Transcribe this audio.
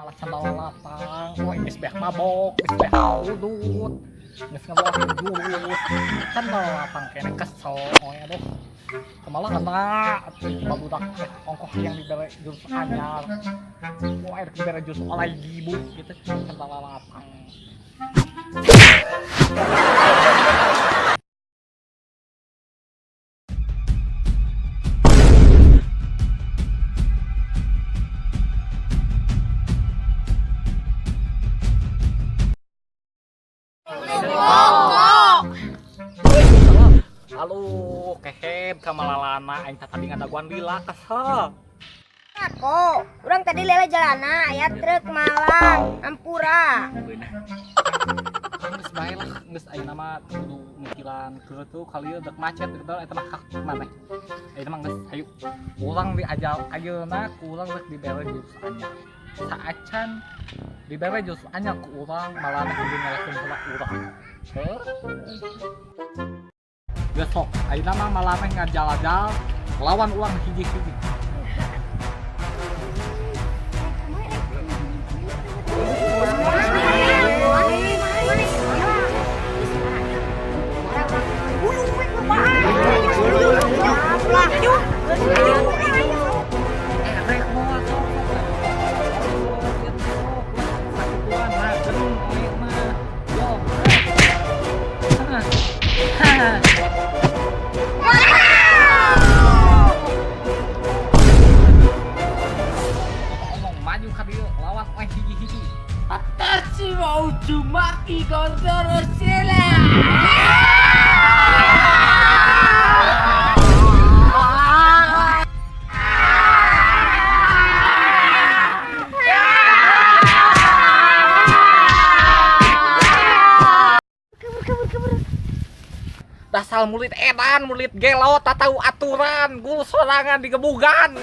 Malah can lapang. Wah, geus beak mabok, geus beak udut. Geus ngeluarin jurus. Can lapang keneh kesel oe aduh. Kumaha kena atuh babudak teh ongkoh yang dibere jurus anyar. Wah, rek dibere jurus oleh gibu gitu can lapang. Halo, kehed ka malalana aing tadi ngadaguan lila kesel. Aku, urang tadi lele jalana aya truk Malang, Ampura. Beunah. Geus bae lah, geus ayeuna mah kudu mikiran kieu kali ieu dek macet gitu eta mah hak maneh. Ayeuna mah geus hayu. Urang diajal ayeuna ku urang rek dibere jurus anyar. Saacan dibere jurus anyar ku urang malah kudu ngelehkeun heula urang. Heuh. Geus sok, ayeuna mah malaneh ngajal-ajal lawan urang hiji-hiji. Rek moal sok sok. Sakituan hageung oe mah. Yo. Hah. Hah. Ngomong maju ka dieu lawan oe hiji-hiji. Watashi wa Uzumaki Gondoro-sila. Dasar murid edan, murid gelo, tak tahu aturan, guru sorangan digebugan.